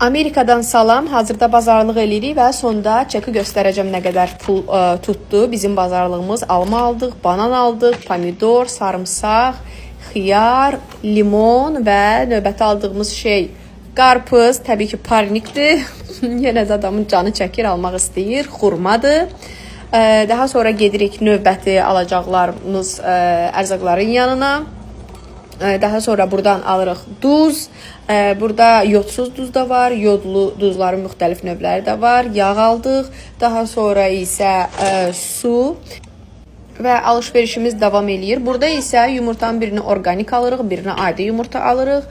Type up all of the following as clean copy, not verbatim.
Amerikadan salam. Hazırda bazarlıq eləyirik və sonda çeki göstərəcəm nə qədər pul tutdu bizim bazarlığımız. Alma aldıq, banan aldıq, pomidor, sarımsaq, xiyar, limon və növbəti aldığımız şey qarpız, təbii ki, parnikdir. Yenə də adamın canı çəkir, almaq istəyir. Xurmadır. Daha sonra gedirik növbəti alacaqlarımız ərzaqların yanına. Daha sonra buradan alırıq duz. Burada yodsuz duz da var, yodlu duzların müxtəlif növləri də var. Yağ aldıq. Daha sonra isə su və alış-verişimiz davam eləyir. Burada isə yumurtanın birini orqanik alırıq, birini adi yumurta alırıq.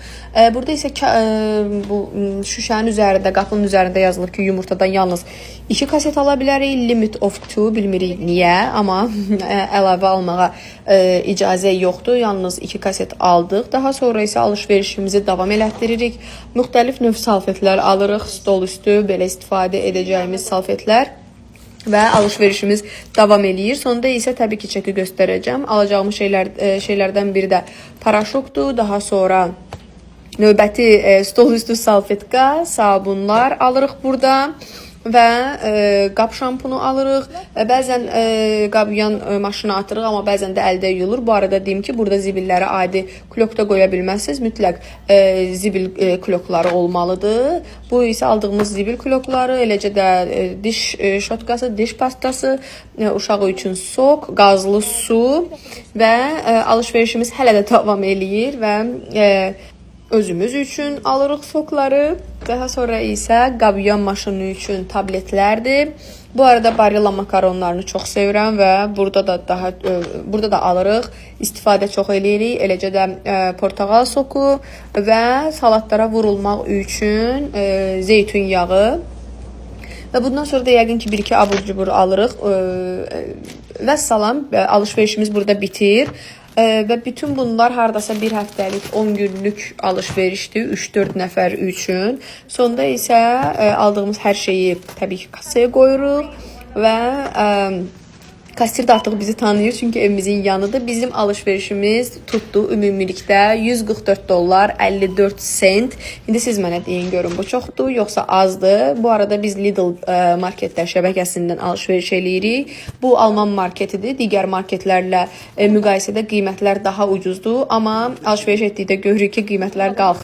Burada isə bu şüşənin üzərində, qapının üzərində yazılır ki, yumurtadan yalnız 2 kaset ala bilərik. Limit of 2, bilmirik niyə, amma əlavə almağa icazə yoxdur. Yalnız 2 kaset aldıq. Daha sonra isə alış-verişimizi davam elətdiririk. Müxtəlif növ salfetlər alırıq, stol üstü belə istifadə edəcəyimiz salfetlər və alış-verişimiz davam eləyir. Sonda isə təbii ki, çeki göstərəcəm. Alacağımız şeylərdən biri də paraşokdur. Daha sonra növbəti stol üstü salfetka, sabunlar alırıq burada və qab şampunu alırıq. Bəzən qab yuyan maşına atırıq, amma bəzən də əldə yuyulur. Bu arada deyim ki, burada zibilləri adi klokda qoya bilməzsiniz. Mütləq zibil klokları olmalıdır. Bu isə aldığımız zibil klokları, eləcə də diş şotkası, diş pastası, uşağı üçün sok, qazlı su və alış-verişimiz hələ də davam eləyir və özümüz üçün alırıq sokları. Daha sonra isə qab yuyan maşını üçün tabletlərdir. Bu arada Barilla makaronlarını çox sevirəm və burada da alırıq. İstifadə çox eləyirik. Eləcə də portağal soku və salatlara vurulmaq üçün zeytun yağı. Və bundan sonra da yəqin ki, bir-iki abur cubur alırıq. Və salam, alış-verişimiz burada bitir. Və bütün bunlar hardasa bir həftəlik, 10 günlük alış-verişdir, 3-4 nəfər üçün. Sonda isə aldığımız hər şeyi təbii ki, kasaya qoyuruq və kassir də artıq bizi tanıyır, çünki evimizin yanıdır. Bizim alış-verişimiz tutdu ümumilikdə 144 dollar 54 sent. İndi siz mənə deyin görün bu çoxdur, yoxsa azdır? Bu arada biz Lidl marketlər şəbəkəsindən alış-veriş eləyirik. Bu Alman marketidir. Digər marketlərlə müqayisədə qiymətlər daha ucuzdur, amma alış-veriş etdikdə görürük ki, qiymətlər qalxır.